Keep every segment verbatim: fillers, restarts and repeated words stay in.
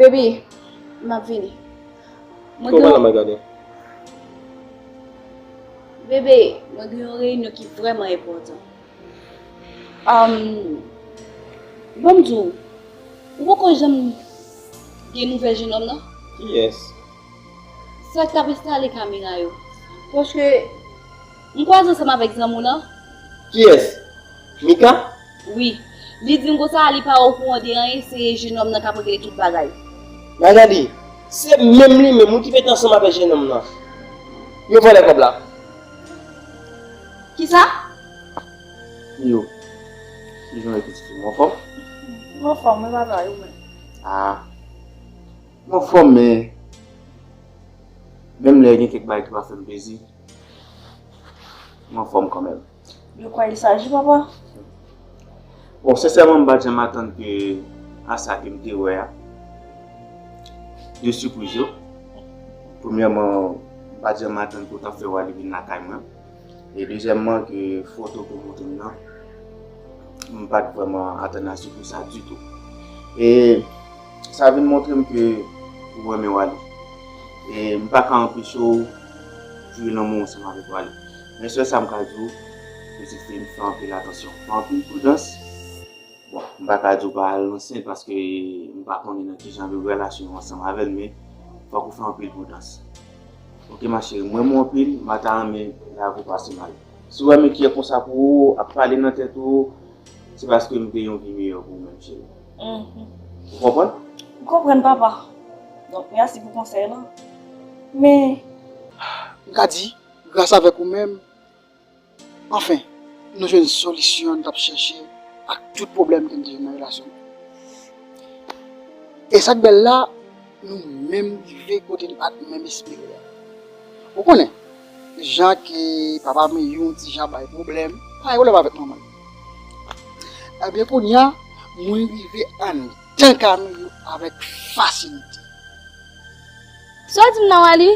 Baby, m ap vini. Mwen gen yon... Bebe, mwen gen yon reyinyon ki vrèman enpòtan. Ban m di w, ou poko janm gen nouvèl jennonm nan? Kiyès? Sa k t ap enstale kamera yo. Paske m kwaze ansanm avèk zanmi w lan. Kiyès? Mika? Wi. Li di m konsa li pa okouran de anyen, se jennonm nan k ap regle tout bagay. Magali, se menm li menm wi ki met ansanm avèk jennonm nan. Yo vòlè kòb la. Kisa? Yo. Kijan w ye pitit fi m, w anfòm? M anfòm wi papa, e ou menm? Ah. M anfòm, men menm lè gen kèk bagay ki pa fè m plezi, m anfòm kanmenm. De kwa il s'agit, papa? Bon, sensèman, m pa t janm atann ke a sa ke m te wè a, de sipriz yo. Premyèman, m pa t janm atann ke w t ap fè Wally vin lakay mwen. E dezyèmman, ke foto ke w montre m nan, m pa t vrèman atann a sipriz sa ditou. E sa vin montre m ke ou renmen Wally. E m pa ka anpeche w jwi lanmou w ansanm avèk Wally. Men sèl sa m ka di w, pitit fi m, fè anpil atansyon, fè anpil pridans. Bon, m pa ka di w pa al ansent paske m pa konnen nan kijan relasyon w ansanm avè l, men fòk ou fè anpil pridans. Oke ma cheri, m renmen w anpil, m pa ta renmen lavi w pase mal. Si w wè men ki konsa pou ou, ap pale nan tèt ou, se paske m gen yon vi meyè pou ou menm cheri. Ou konprann? M konprann papa. Donk mèsi pou konsèy lan. Men m ka di, gras avèk ou menm, anfen, nou jwenn solisyon n t ap chèche ak tout pwoblèm ke n te jwenn nan relasyon nou. E sa k bèl la, nou menm rive kote n pa t menm espere a. Ou konnen, jan ke papa Miyou ti jan bay pwoblèm, pa gen pwoblèm avèk manman l. Ebyen kounye a, mwen rive anndan ka Miyou avèk fasilite. Sa w di m nan Wally?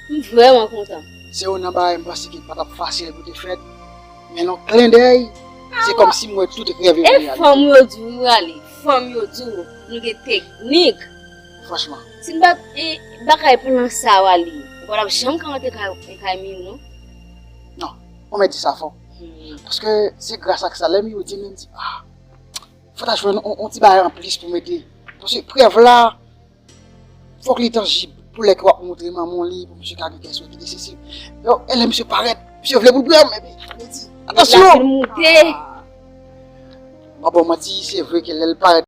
M vrèman kontan. Se youn nan bagay m panse ki pa t ap fasil pou te fèt, men nan yon klendèy, se kòmsi m wè tout rèv yo vin reyalite. E fanm yo di w Wally, fanm yo di w nou gen teknik. Franchman. Si n pa t, e, bagay plan sa Wally, ou pa t ap janm ka rantre kay, kay Miyou non. Non, ou mèt di sa fò. Paske se gras ak sa, lè Miyou di m, m di, ah, fò ta jwenn yon, yon ti bagay anplis pou mete. Paske prèv la, fòk li tanjib pou lè ke w ap montre manman w li, pou misye ka gen kè soti, sesi. Yo, e lè misye parèt, misye vle pou l pran, epi li di, atansyon! L ap vin moute. M pa ba w manti, se vre ke lè l parèt,